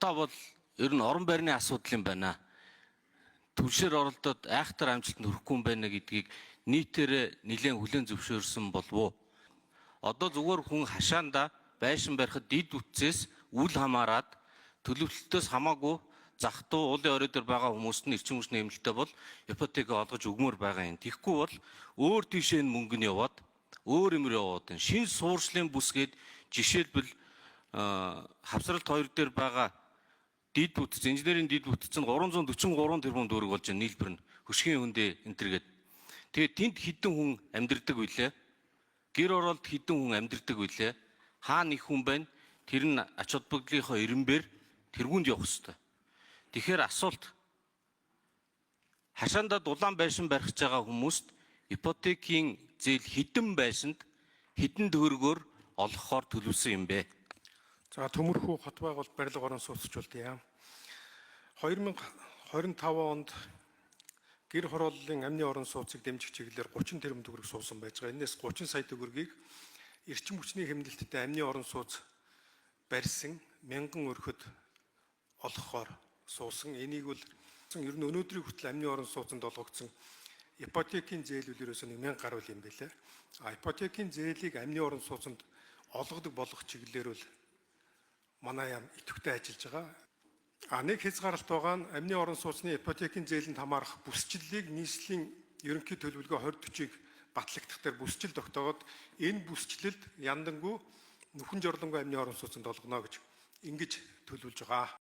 Утаа бол ер нь орон байрны асуудал юм байна. Түлшээр оролдоод айхтар амжилтанд хүрэхгүй юм байна гэдгийг нийтээр нэлээд хүлээн зөвшөөрсөн болов уу? Одоо зүгээр хүн хашаанда байшин барихад дид үтсээс үл хамааран төлөвлөлтөөс хамаагүй зах туу уулын орой дээр байгаа хүмүүст нь эрчим хүчний хэмнэлттэй бол ипотека олгож өгмөр байгаа юм. Тэгэхгүй бол өөр тийшээ нь мөнгө нь яваад өөр юмэр яваад байна. Шинэ суурьшлын бүс гээд жишээлбэл хавсралт 2 дээр байгаа дид бүтц, инженерийн дид бүтц нь 343 тэрбум төгрөг болж байна нийлбэр нь хөшгийн хөндөө энэ төр гээд. Тэгээд тэнд хэдэн хүн амьдардаг билээ? Гэр оролд хэдэн хүн амьдардаг билээ? Хаана их хүн байна? Тэр нь ач холбогдлынхоо эренбэр тэргуунд явах хэвээр. Тэгэхээр асуулт хашаандаа дулаан байшин барих гэж байгаа хүмүүст ипотекийн зээл хэдэн байшинд хэдэн төгрөгөөр олгохоор төлөвлөсөн юм бэ? За, Төмөрхүү хот байгуулалт, барилга орон сууцчлалт яам. 2025 онд гэр хорооллын амны орон сууцыг дэмжих чиглэлээр 30 тэрбум төгрөг суусан байж байгаа. Энээс 30 сая төгрөгийг эрчим хүчний хэмнэлттэй амны орон сууц барьсан мянган өрхөд олгохоор суусан. Энийг бол ер нь өнөөдрийн хүртэл амны орон сууцанд олгогдсон ипотекийн зээлүүд ерөөсөө 1000 гаруй юм билээ. А ипотекийн зээлийг амны орон сууцанд олгодог болгох чиглэлээр бол манай яам идэвхтэй ажиллаж байгаа. А нэг хязгаарлалт байгаа нь амны орон сууцны ипотекийн зээлэнд хамаарах бүсчлэлийг нийслэлийн ерөнхий төлөвлөгөө 2040-ыг батлагдах дээр бүсчил тогтоогоод энэ бүсчлэлд яндангу нүхэн жорлонгүй амны орон сууцнд олгоно гэж ингэж төлөвлөж байгаа.